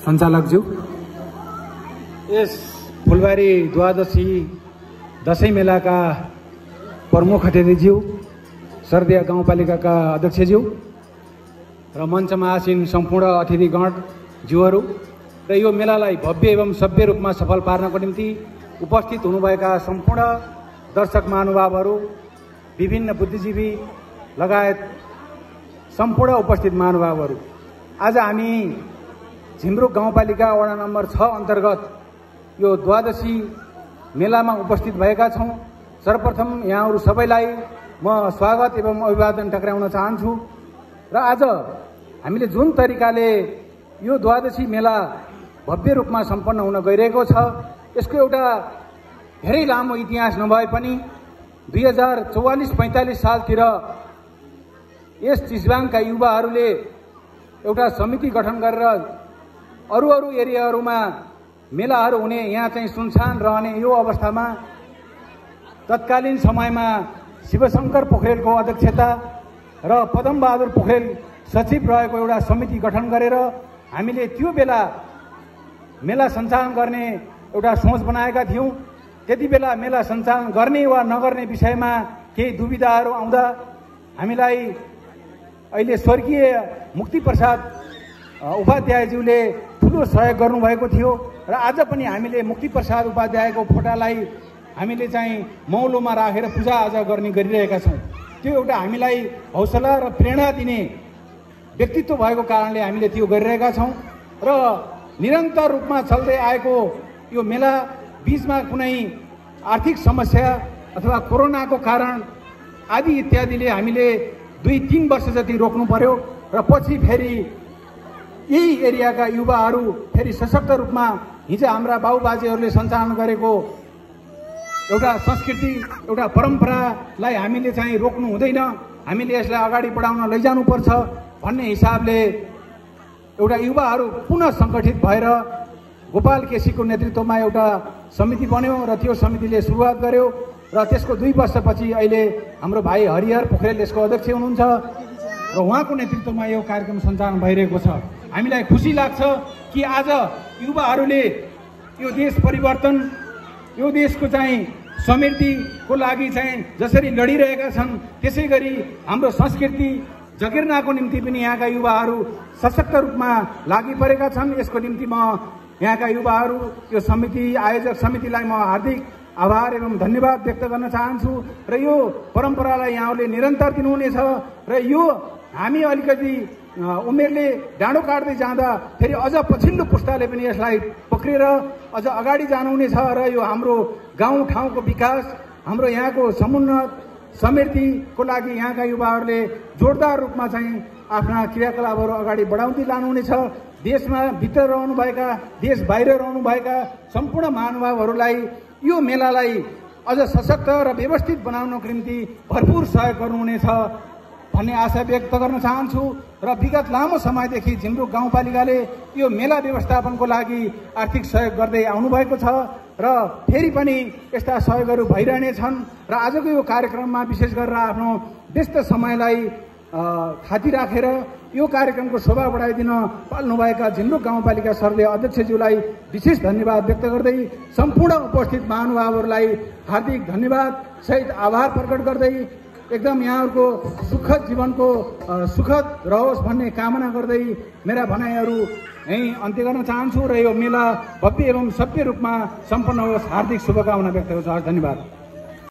सञ्चालकज्यू, यस फुलबारी द्वादशी दशैं मेलाका प्रमुख अतिथिज्यू, सर्दिया गाउँपालिकाका अध्यक्षज्यू र मञ्चमा आसीन सम्पूर्ण अतिथिगण ज्यूहरू र यो मेलालाई भव्य एवं सभ्य रूपमा सफल पार्नको निम्ति उपस्थित हुनुभएका सम्पूर्ण दर्शक महानुभावहरू, विभिन्न बुद्धिजीवी लगायत सम्पूर्ण उपस्थित महानुभावहरू, आज हामी झिमरुक गाउँपालिका वडा नम्बर 6 अन्तर्गत यो द्वादशी मेलामा उपस्थित भएका छौँ। सर्वप्रथम यहाँहरू सबैलाई म स्वागत एवं अभिवादन टक्राउन चाहन्छु। र आज हामीले जुन तरिकाले यो द्वादशी मेला भव्य रूपमा सम्पन्न हुन गइरहेको छ, यसको एउटा धेरै लामो इतिहास नभए पनि 2044-45 सालतिर यस चिसबाङका युवाहरूले एउटा समिति गठन गरेर अरू एरियाहरूमा मेलाहरू हुने, यहाँ चाहिँ सुनसान रहने यो अवस्थामा तत्कालीन समयमा शिवशंकर पोखरेलको अध्यक्षता र पदमबहादुर पोखरेल सचिव रहेको एउटा समिति गठन गरेर हामीले त्यो बेला मेला सञ्चालन गर्ने एउटा सोच बनाएका थियौँ। त्यति बेला मेला सञ्चालन गर्ने वा नगर्ने विषयमा केही दुविधाहरू आउँदा हामीलाई अहिले स्वर्गीय मुक्तिप्रसाद उपाध्यायज्यूले ठुलो सहयोग गर्नुभएको थियो र आज पनि हामीले मुक्तिप्रसाद उपाध्यायको फोटालाई हामीले चाहिँ मौलोमा राखेर पूजाआजा गरिरहेका छौँ। त्यो एउटा हामीलाई हौसला र प्रेरणा दिने व्यक्तित्व भएको कारणले हामीले त्यो गरिरहेका छौँ र निरन्तर रूपमा चल्दै आएको यो मेला बीचमा कुनै आर्थिक समस्या अथवा कोरोनाको कारण आदि इत्यादिले हामीले 2-3 वर्ष जति रोक्नु पर्यो र पछि फेरि यही एरियाका युवाहरू फेरि सशक्त रूपमा हिजो हाम्रा बाबुबाजेहरूले सञ्चालन गरेको एउटा संस्कृति, एउटा परम्परालाई हामीले चाहिँ रोक्नु हुँदैन, हामीले यसलाई अगाडि बढाउन लैजानुपर्छ भन्ने हिसाबले एउटा युवाहरू पुनः सङ्गठित भएर गोपाल केसीको नेतृत्वमा एउटा समिति बन्यो र त्यो समितिले सुरुवात गर्यो र त्यसको 2 वर्षपछि अहिले हाम्रो भाइ हरिहर पोखरेल यसको अध्यक्ष हुनुहुन्छ र उहाँको नेतृत्वमा यो कार्यक्रम सञ्चालन भइरहेको छ। हामीलाई खुसी लाग्छ कि आज युवाहरूले यो देश परिवर्तन, यो देशको चाहिँ समृद्धिको लागि चाहिँ जसरी लडिरहेका छन्, त्यसै गरी हाम्रो संस्कृति जगिर्नाको निम्ति पनि यहाँका युवाहरू सशक्त रूपमा लागि परेका छन्। यसको निम्ति म यहाँका युवाहरू, यो समिति आयोजक समितिलाई म हार्दिक आभार एवं धन्यवाद व्यक्त गर्न चाहन्छु र यो परम्परालाई यहाँहरूले निरन्तर दिनुहुनेछ र यो हामी अलिकति उमेरले डाँडो काट्दै जाँदा फेरि अझ पछिल्लो पुस्ताले पनि यसलाई पक्रेर अझ अगाडि जानुहुनेछ र यो हाम्रो गाउँठाउँको विकास, हाम्रो यहाँको समुन्नत समृद्धिको लागि यहाँका युवाहरूले जोरदार रूपमा चाहिँ आफ्ना क्रियाकलापहरू अगाडि बढाउँदै लानुहुनेछ। देशमा भित्र रहनुभएका, देश बाहिर रहनुभएका सम्पूर्ण महानुभावहरूलाई यो मेलालाई अझ सशक्त र व्यवस्थित बनाउनको निम्ति भरपूर सहयोग गर्नुहुनेछ भन्ने आशा व्यक्त गर्न चाहन्छु र विगत लामो समयदेखि झिमरुक गाउँपालिकाले यो मेला व्यवस्थापनको लागि आर्थिक सहयोग गर्दै आउनुभएको छ र फेरि पनि यस्ता सहयोगहरू भइरहने छन् र आजको यो कार्यक्रममा विशेष गरेर आफ्नो व्यस्त समयलाई थाती राखेर यो कार्यक्रमको शोभा बढाइदिन पाल्नुभएका झिमरुक गाउँपालिका सर्वे अध्यक्षज्यूलाई विशेष धन्यवाद व्यक्त गर्दै सम्पूर्ण उपस्थित महानुभावहरूलाई हार्दिक धन्यवाद सहित आभार प्रकट गर्दै एकदम यहाँहरूको सुखद जीवनको सुखद रहोस् भन्ने कामना गर्दै मेरा भनाइहरू यहीँ अन्त्य गर्न चाहन्छु र यो मेला भव्य एवं सभ्य रूपमा सम्पन्न होस्। हार्दिक शुभकामना व्यक्त गर्छु। धन्यवाद।